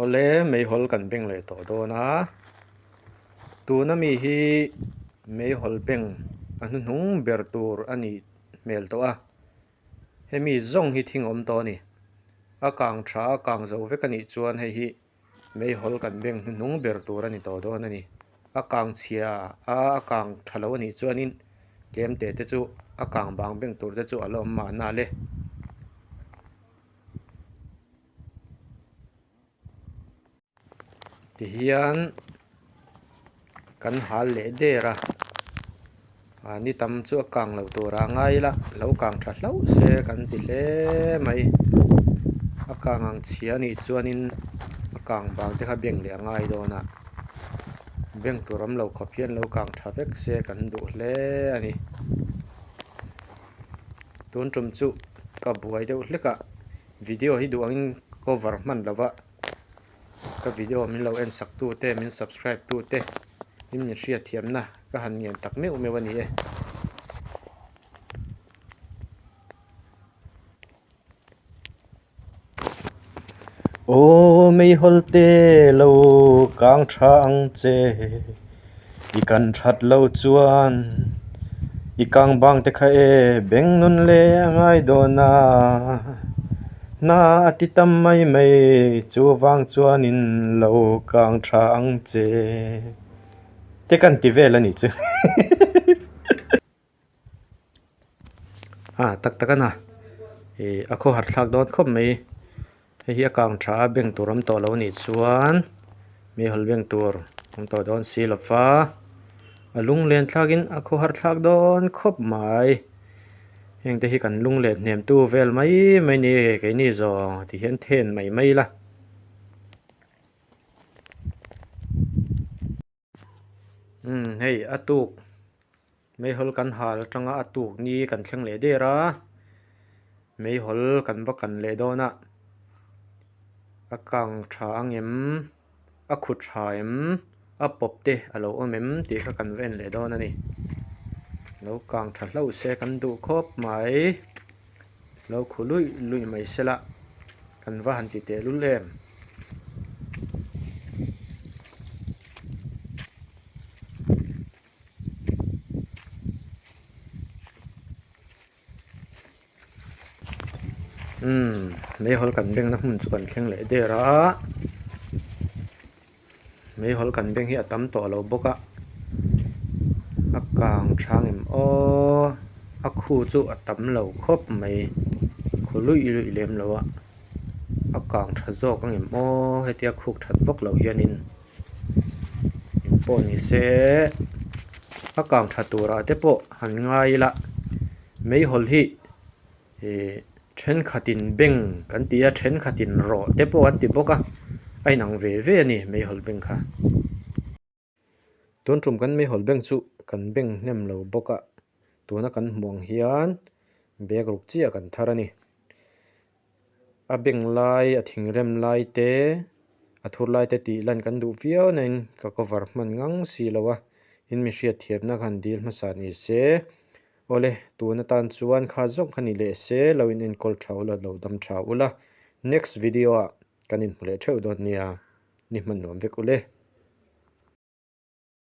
Awle meihawl kan beng leh tawh dawn a, tuna mi hi meihawl beng a hnuhnung ber tur a nih hmel tawh a, hemi zawng hi thing awm tawh a ni. A kang tha a kang zo vek a nih chuan hei hi meihawl kan beng hnuhnung ber tur a ni tawh dawn a ni. A kang chhia a a kang tha lo a nih chuanin tlem te te chu a kang bang beng tur te chu a la awm mahna le. Tihian kan hal leh der a ah ni tam chu a kang lo tur ah ngai ila lo kang tha hlauh se kan ti hle mai a kang ang chhia anih chuanin a kang bang te kha beng leh a ngai dawn a beng tur awm lo khawp hian lo kang tha vek se kan duh hle a ni. Tun tum chu ka buai deuh hlek a video hi duh angin cover hman lo va ka video min lo en sak tu te min subscribe tu te in min hriat thiamna ka han ngen tak meuh meuh a ni e. Aw meihawl te lo kang tha ang che i kan that lo chuan i kang bang te kha e beng nun leh a ngai dawn a hna a ti tam mai mai chuvang chuanin lo kang tha ang che te kan ti vel a nih chu. Ah tak tak a na ih a khawhar thlak dawn khawp mai hei hi a kang tha a bank tur awm tawh lo anih chuan meihawl bank tur awm tawh dawn si lo va a lunglen thlakin a khawhar thlak dawn khawp mai heng te hi kan lunglen hnem tu vel mai mai a ni keini zawng ti hian then mai mai ila. Umm hei a tuk meihawl kan hal atanga a tuk ni kan thleng leh der a meihawl kan va kan leh dawn a a kang tha ang em a khut tha em a pawp te a lo awm em tih kha kan va en leh dawn a ni lo kang tha hlauh se kan duh khawp mai lo khu luih luih mai se la kan va han ti teh lul em. Umm meihawl kan bengna hmun chu kan thleng leh der a meihawl kan beng hi a tam tawh lo bawk a a kang thang em aw a khu chu a tam lo khawp mai khu luih luih lem lo a. a kang tha zawk ang em aw hetia khuk that vak loh hianin engpawh ni se a kang tha turah te pawh han ngai ila meihawl hi ih thenkhatin beng kan ti a thenkhatin rawh te pawh an ti bawk a a inang ve ve a ni meihawl beng kha. Tun tum kan meihawl bank chu kan bank hnem lo bawk a, tuna kan hmuh ang hian bag ruk chiah kan thar a ni. A bank lai a thingrem lai te a thur lai te tih lan kan duh viau na in ka cover hman ngang si lo a, in mi hriatthiamna khan dil hmasa ni se. Awle, tun atan chuan kha zawng kha ni leh se lo in enkawl tha ula lo dam tha ula, next video ah kan inhmu leh theuh dawn nia, ni hman nuam vek ule.